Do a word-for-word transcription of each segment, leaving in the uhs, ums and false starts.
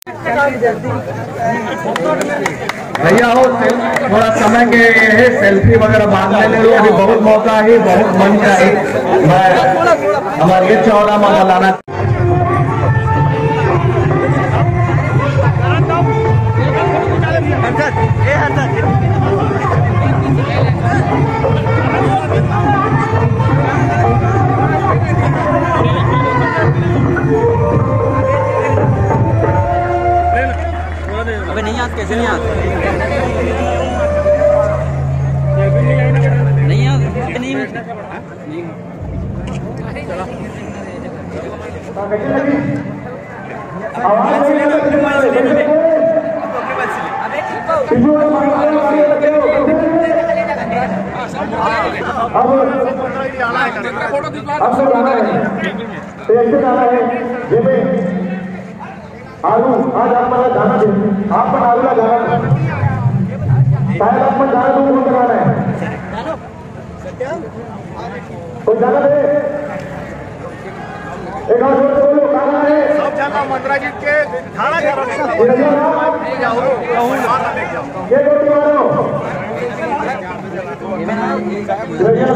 भैया हो, सेल-, थोड़ा समय के ये है, सेल्फी वगैरह बाद में ले लो, अभी बहुत मौका है, बहुत मंच है। मैं हमारे चौदह में बुलाना। अबे नहीं, आज कैसे नहीं आते? नहीं आते, नहीं, नहीं। अब, अब तो गाना है, तो ऐसे गाना है, जैसे आलू, आज आप मन ला जाना दे, आप मन आलू ला जाना दे। शायद आप मन जाना दो, कौन सा गाना है? कोई जाना दे? एक हाथ जोड़ के बोलो, गाना है। सब जाना मंदरा जी के धारा धारा में। ये जाओ, ये गोटी मारो। ये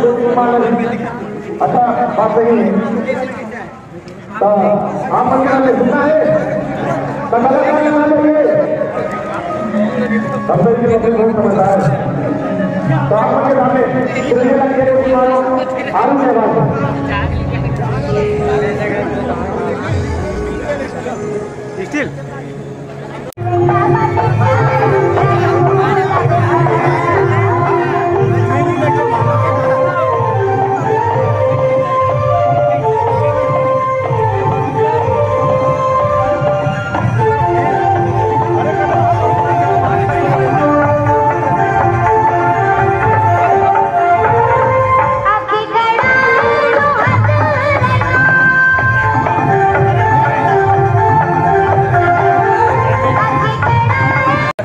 गोटी मारो। अच्छा, बात सही है। तो आप मन के सामने सुनना है, तो गलत गाने ना लेंगे। तब तक ये पब्लिक बहुत समझदार है। तो आप मन के सामने सुनने का ये कोई मानो, आलू के बाद। Still।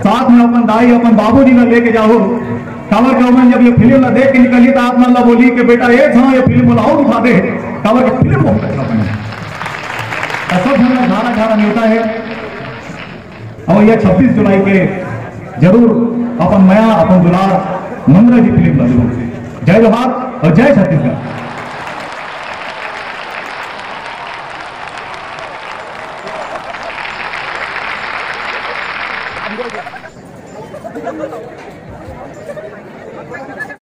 साथ में अपन दाई, अपन बाबूजी ला लेके जाहू, काबर के ओमन जब ये फिल्म ला देख के निकलही, त आप मन ला बोलही कि बेटा, ए छांव, ये फिल्म मोला अउ दिखा दे, काबर के फिल्म बहुत अच्छा बने। त सब झन ला झारा झारा नेवता है। अउ ये छब्बीस जुलाई के जरूर अपन मया, अपन दुलार मंदरा जी फिल्म ला देहू। जय जोहार अउ जय छत्तीसगढ़।